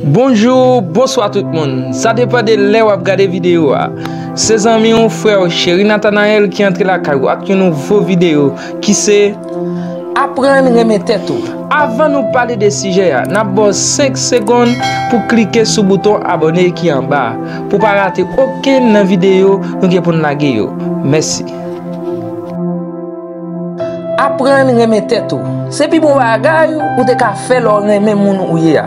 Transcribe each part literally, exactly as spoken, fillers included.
Bonjou, bonswa tout moun. Sa depann de lè w ap gade videyo a. Se zanmi w, frè w, Cheri Nathanael ki antre lakay ou ak yon nouvo videyo ki se Aprann renmen tèt ou. Avan nou pale de sijè a, n ap ba w senk segonn pou klike sou bouton abòne ki anba a, pou w pa rate okenn nan videyo nou gen pou n lage yo. Mèsi. Aprann renmen tèt ou. Se pi bon bagay ou te ka fè lè w renmen moun ou ye a.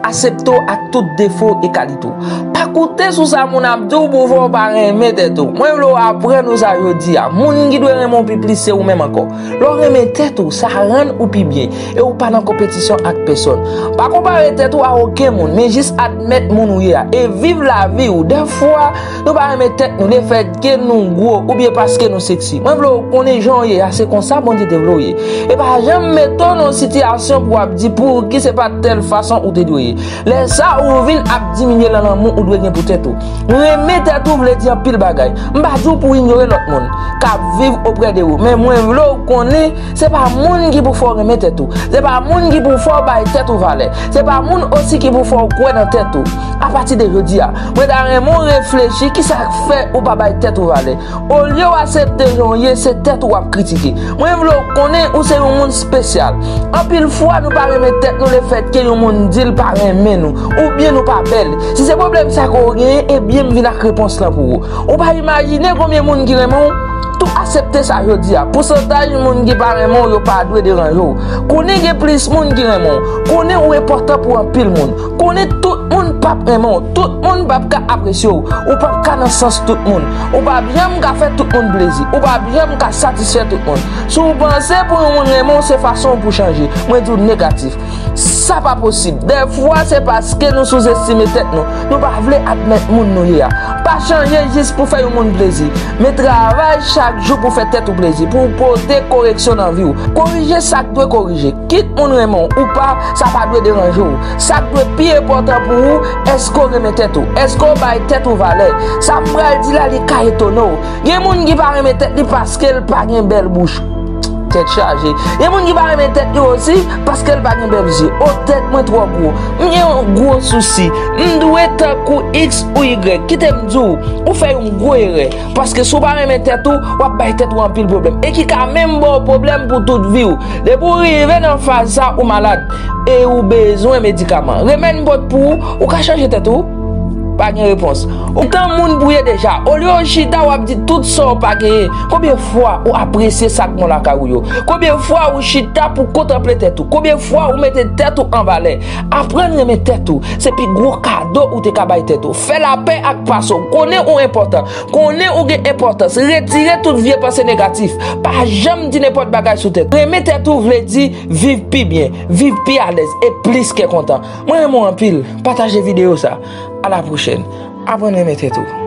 Aksepte w ak tout defo e kalite w. Pa koute sou sa moun ap di w pou fè w pa renmen tèt ou. Mwen vle w aprann ou sa jodi a. Moun ki dwe renmen w pi plis se ou menm ankò. Lè w renmen tèt ou, sa rann ou pi byen e ou pa nan konpetisyon ak pèsòn. Pa konpare tèt ou a okenn moun, men jis admèt moun ou ye a e viv lavi w. Dèfwa, nou pa renmen tèt nou, lefètke nou gwo oubyen paske nou seksi. Mwen vle w konnen jan w ye a, se konsa Bondye te vle w ye. E pa janm mete w nan yon sitiyasyon pou w ap di pouki se pa tèl fason ou te dwe ye. Lè sa a, ou vin ap diminye nan lanmou ou dwe gen pou tèt ou. Renmen tèt ou vle di anpil bagay. M pa di w pou w inyore lòt moun k ap viv oprè de ou, men mwen vle w konnen se pa moun ki pou fè w renmen tèt ou. Se pa moun ki pou fè w bay tèt ou valè. Se pa moun osi ki pou fè w kwè nan tèt ou. Apati de jodi a, mwen ta renmen w reflechi kisa k fè ou pa bay tèt ou valè. Olye w aksepte jan w ye, se tèt ou w ap kritike. Mwen vle w konnen ou se yon moun espesyal. Anpil fwa, nou pa renmen tèt nou lefètke yon moun di l pa renmen nou, oubyen nou pa bèl. Si se pwoblèm sa ke w genyen, ebyen m vin ak repons lan pou ou. Ou pa imajine konbyen moun ki renmen w? Tou aksepte sa jodi a. Pousantaj moun ki pa renmen w yo pa dwe deranje w. Konnen gen plis moun ki renmen w. Konnen ou enpòtan pou anpil moun. Konnen tout moun p ap renmen w. Tout moun p ap ka apresye w. Ou p ap ka nan sans tout moun. Ou p ap janm ka fè tout moun plezi. Ou p ap janm ka satisfè tout moun. Si w panse pou yon moun renmen w, se fason w pou chanje. Mwen di w negatif. Sa pa posib. Dèfwa, se paske nou souzestime tèt nou. Nou pa vle admèt moun nou ye a. Pa chanje jis pou fè yon moun plezi. Men travay chak jou pou fè tèt ou plezi, pou w pote koreksyon nan vi w. Korije sa k dwe korije. Kit moun renmen w ou pa, sa pa dwe deranje w. Sa k dwe pi enpòtan pou ou, èske w renmen tèt ou? Èske w bay tèt ou valè? Sa m pral di la, li ka etone w. Gen moun ki pa renmen tèt li paske l pa gen bèl bouch. Tèt chaje. Gen moun ki pa renmen tèt li osi paske l pa gen bèl zye. O, tèt mwen twò gwo. M gen yon gwo sousi. M dwe tankou X ou Y. Kite m di w, ou fè yon gwo erè. Paske si w pa renmen tèt ou, w ap bay tèt ou anpil pwoblèm. E ki ka menm ba w pwoblèm pou tout vi w. Depi w rive nan faz sa, ou malad. E ou bezwen medikaman. Remèd m pot pou ou, ou ka chanje tèt ou. Pa gen repons. Ou tan moun pou ye deja. Olye w chita, w ap di tout sa w pa genyen. Konbyen fwa ou apresye sa k bon lakay ou yo? Konbyen fwa ou chita pou kontanple tèt ou? Konbyen fwa ou mete tèt ou an valè? Aprann renmen tèt ou. Se pi gwo kado ou te ka bay tèt ou. Fè lapè ak pase w. Konnen ou enpòtan. Konnen ou gen enpòtans. Retire tout vye panse negatif. Pa janm di nenpòt bagay sou tèt ou. Renmen tèt ou vle di viv pi byen, viv pi alèz e plis kè kontan. Mwen renmen w anpil. Pataje videyo sa. A la pwochèn. Aprann renmen tèt ou.